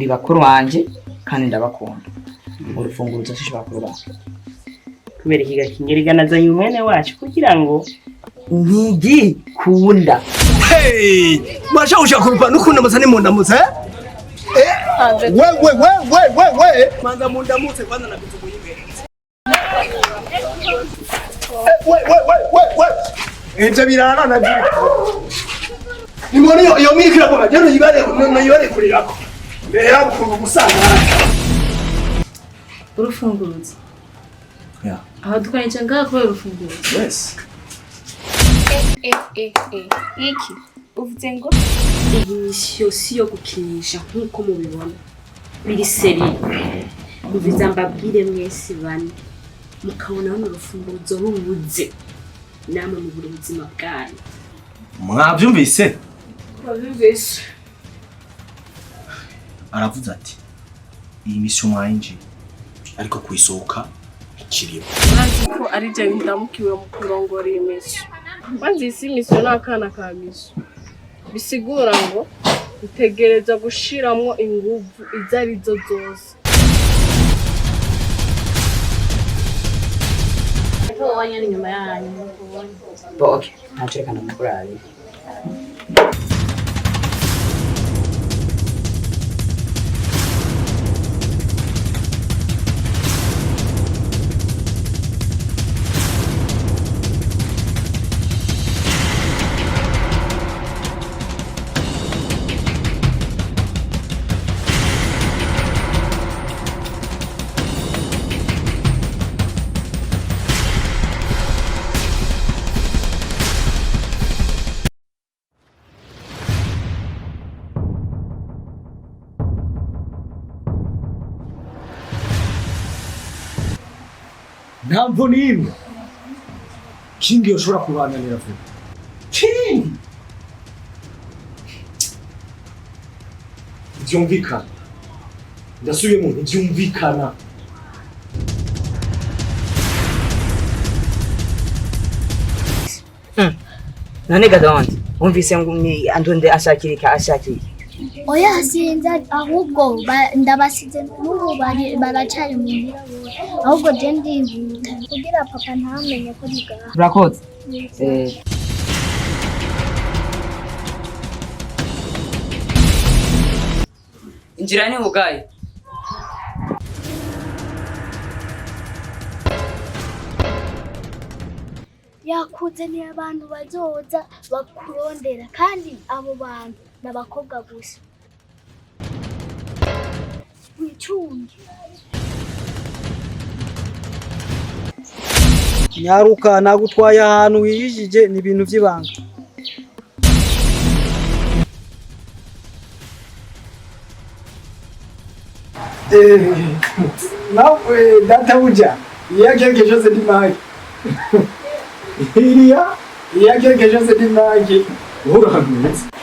Muri bakuru banje kandi ndabakunda. Urufunguruzo sinshobora kurubaha. Kubera iki gakingeri ganazanye umwene wacu kugira ngo Ntigikunda. Hey! Mwasha ushaka kurupa nukunda ni mundamutse? Eh? We we we we we we. Manza mundamutse kwanza na vitu muhimu. We we we we we. Ivyo birara na byo. Nimoni yo mikira kwa jero yibare no yibare kurirako. Mbera ukuntu gusanga. Urufunguruzo. Yeah. Aho dukoresha ngaha kubera urufunguruzo. Yes. Eh, eh, eh. Iki uvuze ngo Iyi misiyo si yo gukinisha nk'uko mubibona. Biri seri. Muviza mbabwire mwese bane. Mukabona runo rufunguruzo rubuze. Namwe mubura ubuzima bwanyu. Mwavyumvise? Wabyumvise. Aravuze ati iyi mission mwayinjiye ariko kuyisohoka ikiriho. Urazi ko ari je ndamukiwe mu kurongora iyi misiyo. Kwanza iyi misiyo ni akana ka misiyo. Bisigura ngo utegereza gushiramwo inguvu izo arizo zose. Bo okay. Ntacyo reka ndamukurabe. Nta mvu n'imwe Kingi yoshobora kubananira vuba. Kingi ntibyumvikana, ndasubiyemo ntibyumvikana. None gadonde wumvise ngo ni andonde ashakirika ashakirika. Oya sinzi ahubwo ndabasize n'ubu baracari muhira bose ahubwo je ndihuta kugira papa ntamenye ko ndi ngaha. Urakoze. Eh. Injira ni ugaye. Yakuzaniye abantu bazoza bakurondera kandi abo bantu ni abakobwa gusa. Wicunge. Nyaruka nagutwaye ahantu wiyijije ni ibintu by'ibanga. Nawe databuja, il y a quelque chose de mal. Il y a quelque chose de mal. Uramutse.